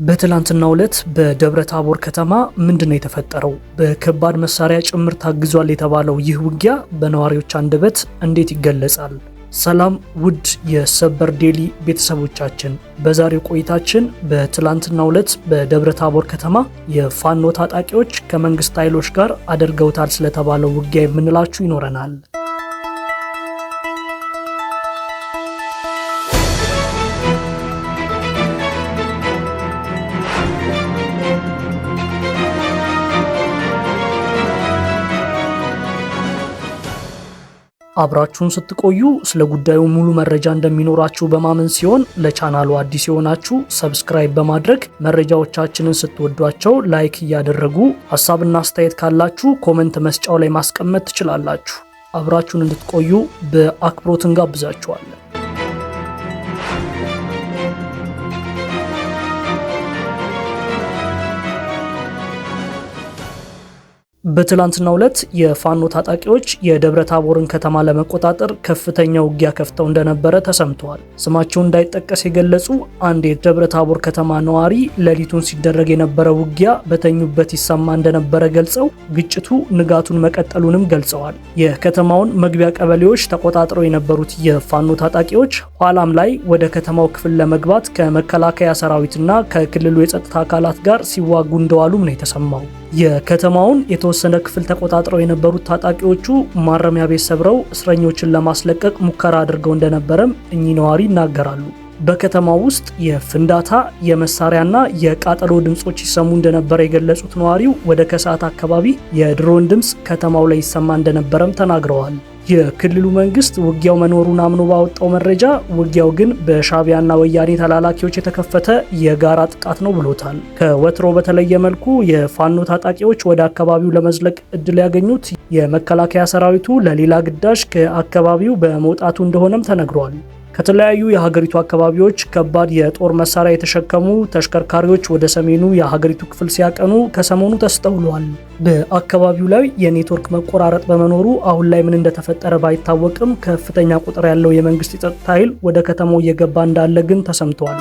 በትላንትናው ዕለት በደብረ ታቦር ከተማ ምንድነው የተፈጠረው? በከባድ መሳሪያ ጭምር ታግዟል የተባለው ይህ ውጊያ በነዋሪዎች አንደበት እንዴት ይገለጻል? ሰላም ውድ የሰበር ዴሊ ቤተሰቦቻችን፣ በዛሬው ቆይታችን በትላንትናው ዕለት በደብረ ታቦር ከተማ የፋኖ ታጣቂዎች ከመንግስት ኃይሎች ጋር አድርገውታል ስለተባለው ውጊያ የምንላችሁ ይኖረናል። አብራችሁን ስትቆዩ ስለ ጉዳዩ ሙሉ መረጃ እንደሚኖራችሁ በማመን ሲሆን፣ ለቻናሉ አዲስ የሆናችሁ subscribe በማድረግ፣ መረጃዎቻችንን ስትወዷቸው like እያደረጉ፣ ሀሳብና አስተያየት ካላችሁ comment መስጫው ላይ ማስቀመጥ ትችላላችሁ። አብራችሁን እንድትቆዩ በአክብሮት እንጋብዛችኋለን። በትላንትናው ዕለት የፋኖ ታጣቂዎች የደብረ ታቦርን ከተማ ለመቆጣጠር ከፍተኛ ውጊያ ከፍተው እንደነበረ ተሰምተዋል። ስማቸው እንዳይጠቀስ የገለጹ አንድ የደብረ ታቦር ከተማ ነዋሪ ሌሊቱን ሲደረግ የነበረ ውጊያ በተኙበት ይሰማ እንደነበረ ገልጸው ግጭቱ ንጋቱን መቀጠሉንም ገልጸዋል። የከተማውን መግቢያ ቀበሌዎች ተቆጣጥረው የነበሩት የፋኖ ታጣቂዎች ኋላም ላይ ወደ ከተማው ክፍል ለመግባት ከመከላከያ ሰራዊትና ከክልሉ የጸጥታ አካላት ጋር ሲዋጉ እንደዋሉም ነው የተሰማው። የከተማውን የተወሰነ ክፍል ተቆጣጥረው የነበሩት ታጣቂዎቹ ማረሚያ ቤት ሰብረው እስረኞችን ለማስለቀቅ ሙከራ አድርገው እንደነበረም እኚህ ነዋሪ ይናገራሉ። በከተማው ውስጥ የፍንዳታ፣ የመሳሪያና የቃጠሎ ድምጾች ይሰሙ እንደነበረ የገለጹት ነዋሪው ወደ ከሰዓት አካባቢ የድሮን ድምፅ ከተማው ላይ ይሰማ እንደነበረም ተናግረዋል። የክልሉ መንግስት ውጊያው መኖሩን አምኖ ባወጣው መረጃ ውጊያው ግን በሻቢያና ወያኔ ተላላኪዎች የተከፈተ የጋራ ጥቃት ነው ብሎታል። ከወትሮ በተለየ መልኩ የፋኖ ታጣቂዎች ወደ አካባቢው ለመዝለቅ እድል ያገኙት የመከላከያ ሰራዊቱ ለሌላ ግዳጅ ከአካባቢው በመውጣቱ እንደሆነም ተነግሯል። ከተለያዩ የሀገሪቱ አካባቢዎች ከባድ የጦር መሳሪያ የተሸከሙ ተሽከርካሪዎች ወደ ሰሜኑ የሀገሪቱ ክፍል ሲያቀኑ ከሰሞኑ ተስተውሏል። በአካባቢው ላይ የኔትወርክ መቆራረጥ በመኖሩ አሁን ላይ ምን እንደተፈጠረ ባይታወቅም ከፍተኛ ቁጥር ያለው የመንግስት የጸጥታ ኃይል ወደ ከተማው እየገባ እንዳለ ግን ተሰምቷል።